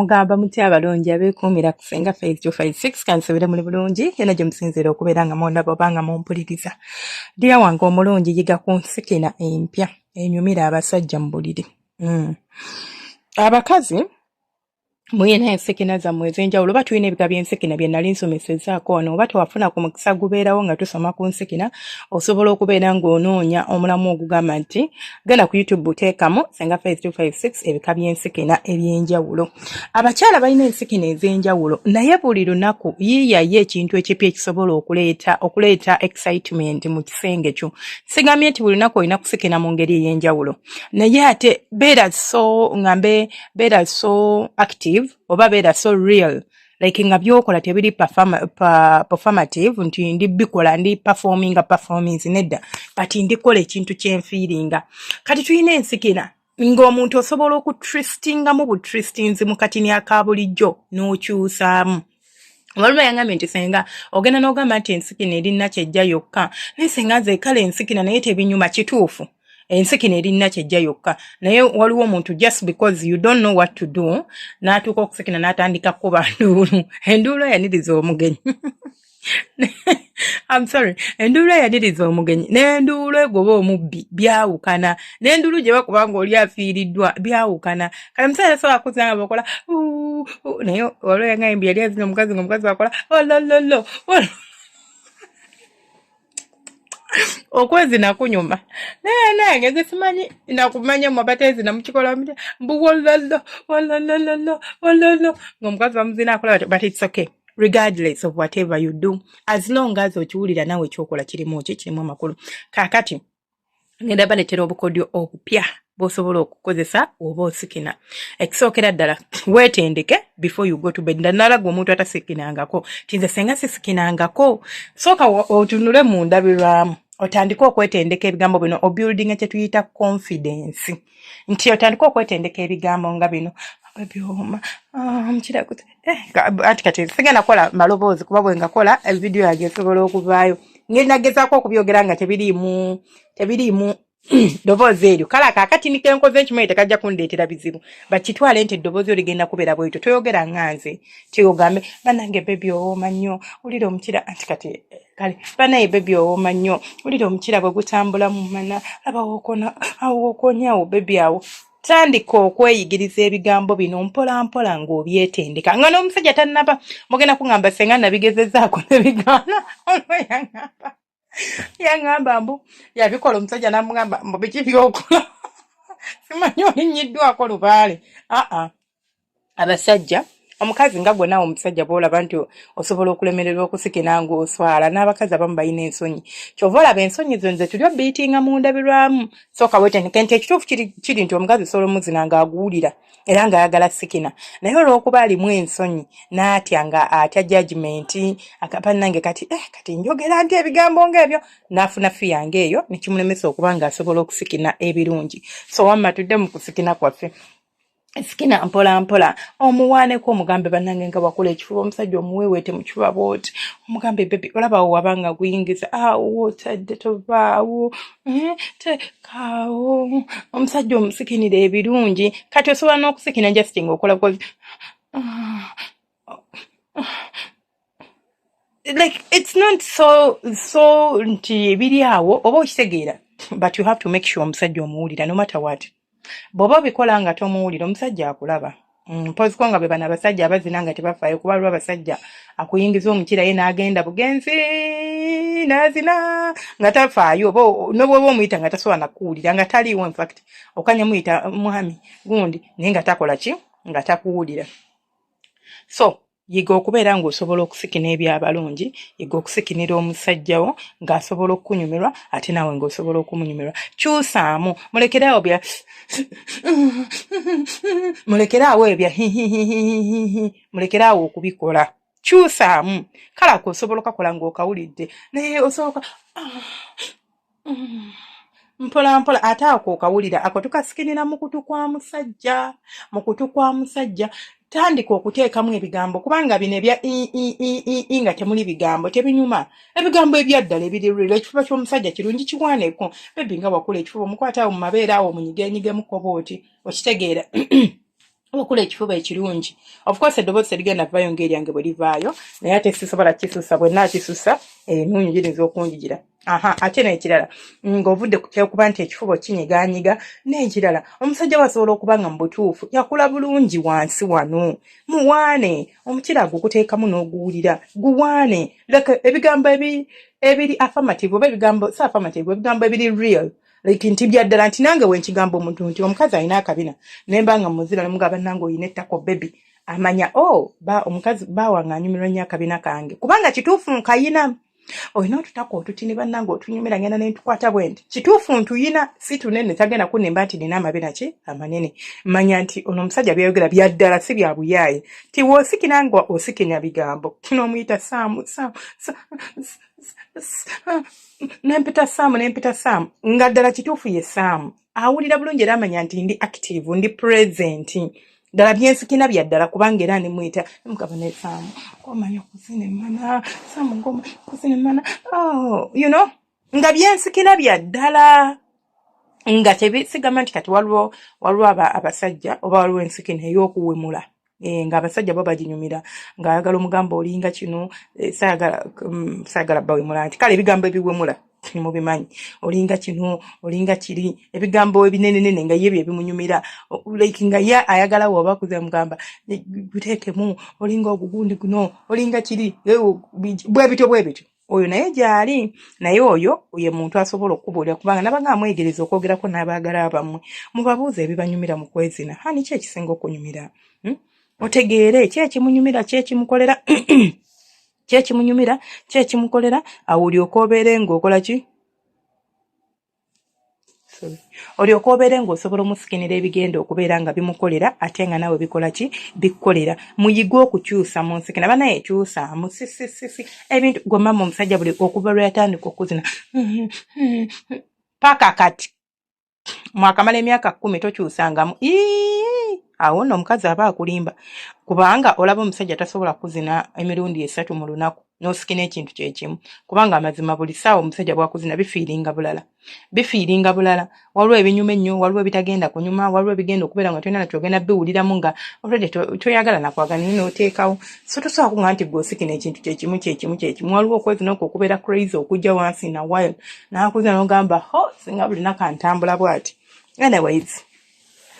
Mugamba mutya abalungi abeekuumira ku Ssenga Faith 256? Kansubire muli bulungi yena gye musinziira okubeera nga mundaba oba nga mumpuliriza. Ddiya wange omulungi, yiga ku nsikina empya enyumira abasajja mu buliri. Abakazi muyina ensikina zammwe ez'enjawulo, oba tulina ebika by'ensikina bye nali nsomesezzaako wano. Oba tewafuna ku mukisa gubeerawo nga tusoma ku nsikina, osobola okubeera ng'onoonya omulamu ogugamba nti genda ku YouTube, teekamu Ssenga Faith 256 ebika by'ensikina eby'enjawulo. Abakyala balina ensikina ez'enjawulo, naye buli lunaku yiiyayo ekintu ekipya ekisobola okuleeta excitement mu kisenge kyo. Sigambye nti buli lunaku olina kusikina mu ngeri ey'enjawulo, naye ate beera so ngambe beera so active oba beera so real, like nga byokola tebiri performative nti ndi bikola ndi performinga performance, nedda, but ndikola ekintu kyenfiiringa. Kati tulina ensikina ng'omuntu osobola okutwistingamu butwistinzi mu katini aka bulijjo n'okyusaamu. Waliwo yangambye nti senga ogenda n'ogamba nti ensikina erinna kyejja yokka, naye senga nze kale ensikina naye tebinyuma. Kituufu, ensikina erinna kyejja yokka, naye waliwo omuntu just because you don't know what to do n'atuuka okusikina n'atandika kukuba nduulu, enduulu eyaniriza omugenyi. I'm sorry, enduulu eyaniriza omugenyi n'enduulu egoba omubbi byawukana, n'enduulu gye bakuba ng'oli afiiriddwa byawukana. Kale omusajja tasobola kuzina nga bakola, naye waliwo yangambye mbu yali azina omukazi nga omukazi bakola olololo. Okwezina kunyuma, naye nange nze simanyi nakumanya mwe abateezina mukikola mutya, mbu wololo wololololo wololo ng'omukazi bamuzina akola batyo. But it's okay, regardless of whatever you do, as long as okiwulira nawe ekyokola kirimu ki, kirimu amakulu. Kaakati ngenda baleetera obukodyo obupya bw'osobola okukozesa oba osikina. Ekisookera ddala, weetendeke before you go to bed. Nalaga omuntu atasikinangako ti nze senga sisikinangako, sooka otunule mu ndabirwamu, otandike okwetendeka ebigambo bino, obuildinga kye tuyita confidence, nti otandike okwetendeka ebigambo nga bino: byoma mukira anti kati sigenda kukola maloboozi kuba bwe ngakola evidiyo yange esobola okuvaayo. Ngenda gezaako okubyogera nga tebiriimu ddoboozi eryo. Kale akaakati nikenkoze nkimanyi tekajja kundeetera bizibu, bakitwale nti eddoboozi ligenda kubeera bwetyo. Toyogera nga nze tiogambe bannange baby owooma nnyo, wulira omukira, anti kati kale bannaye baby owooma nnyo, wulira omukira bwe gutambula mu mana, laba wookona awo, wookonye awo baby awo. Tandika okweyigiriza ebigambo bino mpola mpola ng'obyetendeka nga n'omusajja tannaba. Mugenda kuŋŋamba senga nabigezezaako nebigaana. Olwo yaŋŋamba mbu yabikola, omusajja n'amugamba mbu biki byokola, simanyi olinnyiddwako lubaale. Aa, abasajja, omukazi nga gwe naawe omusajja bw'olaba nti osobola okulemererwa okusikina ng'oswala, n'abakazi abamu balina ensonyi, kyova olaba ensonyi zo nze tuli obiitinga mu ndabirwamu. Sooka weetendeke nti ekituufu kiri nti omukazi osobola omuzina ng'aguwulira era ng'ayagala sikina, naye olw'okuba alimu ensonyi n'atya nga atya judgment, bannange kati kati njogera nti ebigambo ng'ebyo, n'afuna fear ng'eyo ne kimulemesa okuba ng'asobola okusikina ebirungi. So wamma tudde mu kusikina kwaffe. Sikina mpola mpola, omuwaaneko, omugambe bannange nga wakula ekifuba, omusajja omuweeweete mu kifuba bw'oti, omugambe baby olaba awo wabanga guyingiza awo wootadde tovaawo, tekaawo. Omusajja omusikinira ebirungi. Kati osobola n'okusikina just ng'okola bukozi, like it's not so so nti biri awo oba okitegeera, but you have to make sure omusajja omuwulira no matter what. Bw'oba obikola nga tomuwulira, omusajja akulaba. Mpoziko nga bwe bano abasajja abazina nga tebafaayo, kuba waliwo abasajja akuyingiza omukira ye n'agenda bugenzi n'azina nga tafaayo, oba ne bw'oba omuyita nga tasobola nakuwulira, nga taliiwo. In fact okanya muyita mwami gundi naye nga takola ki, nga takuwulira. So yiga okubeera ng'osobola okusikina ebyabalungi, yiga okusikinira omusajja wo ng'asobola okukunyumirwa ate naawe ng'osobola okumunyumirwa. Kyusaamu, mulekeraawo bya mulekeraawo ebya hihihihihi, mulekeraawo okubikola. Kyusaamu, kale ako osobola okakola ng'okawulidde, naye osobola mpola mpola, ate ako okawulira, ako tukasikinira mu kutu kwa musajja, mu kutu kwa musajja. Tandika okuteekamu ebigambo, kubanga bino ebya i i i i i nga temuli bigambo tebinyuma. Ebigambo ebyaddala ebiri real, ekifuba ky'omusajja kirungi, kiwaaneko baby nga wakula ekifuba, omukwate awo mu mabeere awo omunyigenyigemuko bw'oti, okitegeera. Okula ekifuba ekirungi. Of course eddoboozi terigenda kuvayo ng'eryange bwe livaayo, naye ate sisobola kisusa, bwe naakisusa enuunyu giyinza okunjijira. Aha, ate n'ekirala ng'ovudde ku kyokuba nti ekifuba kinyigaanyiga, n'ekirala omusajja we asobola okuba nga mu butuufu yakula bulungi wansi wano. Muwaane omukira agukuteekamu n'oguwulira, guwaane. Leka ebigambo ebiri affirmative oba ebigambo si affirmative, ebigambo ebiri real like nti bya ddala nti nange wenkigamba omuntu nti omukazi alina akabina nemba nga muzira nemugamba nange olina ettako baby amanya oh ba omukazi bawange anyumirwa nnyo akabina kange kubanga kituufu nkayina olina otutako otutini bannange otunyumira ngenda nentukwata bwe nti kituufu ntuyina si tunene tagenda kunemba nti nina amabina ki amanene manya nti ono omusajja byayogera byaddala si bya buyaaye ti wosikina nga osikina bigambo nomuyita saamu saamu nempita saamu nempita saamu nga ddala kituufu ye saamu awulira bulungi era amanya nti ndi active ndi present ddala byensikina bya ddala kubanga era nemuyita mugaba ne saamu ngomanya okuzina emana saamu ngoma okuzina emana oh, you know nga byensikina bya ddala nga tebisigamba nti kati waliwo waliwo abasajja oba waliwo ensikina ey'okuwemula Eh, nga abasajja bo baginyumira ng'ayagala omugamba olinga kino eh, saagala saagala bawemula nti kale ebigambo ebiwemula mubimanyi olinga kino olinga kiri ebigambo ebinenenene nga ye bye bimunyumira like nga ye ayagala woba kuza mugamba guteekemu olinga ogugundi guno olinga kiri eh, bwebityo bwebityo oyo naye gyali naye oyo ye muntu asobola okukubuulira kubanga nabanga amwegereza okwogerako n'abaagala bammwe mubabuuze ebibanyumira mu kwezina hani ki ekisinga okunyumira hmm? Otegeere ki ekimunyumira ki ekimukolera ki ekimunyumira ki ekimukolera awo olyoke obeere ng'okola ki olyoke obeere ng'osobola omusikinira ebigenda okubeera nga bimukolera ate nga nawe bikola ki bikukolera muyige okukyusa mu nsikina banaye kyusaamu sisisisi ebintu gwe maama omusajja buli okuva lwe yatandika okuzina paka kati mwakamala emyaka kkumi tokyusangamu awo nno omukazi aba akulimba kubanga olaba omusajja tasobola kuzina emirundi esatu mu lunaku n'osikina ekintu kyekimu kubanga amazima buli ssaawa omusajja bwakuzina bifiiringa bulala bifiiringa bulala waliwo ebinyuma ennyo waliwo ebitagenda kunyuma waliwo ebigenda okubeera nga tolina nakyo ogenda biwuliramu nga already toyagala nakwagala naye n'oteekawo so tosobola kuŋa nti gwe osikina ekintu kyekimu kyekimu kyekimu waliwo okwezina okwo okubeera crazy okujja wansi na while n'akuzina n'ogamba ho singa buli naku antambula bwati anyways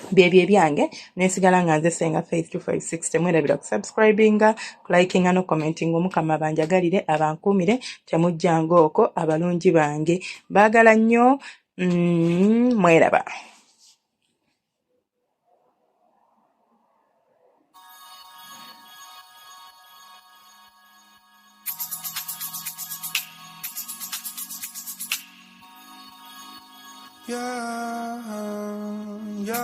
byebyo ebyange nensigala nga nze Senga Faith 256 temwerabira kusubscribinga kulikinga no commenting omukama abanjagalire abankuumire temujjanga okwo abalungi bange baagala nnyo mweraba. Yeah, yeah.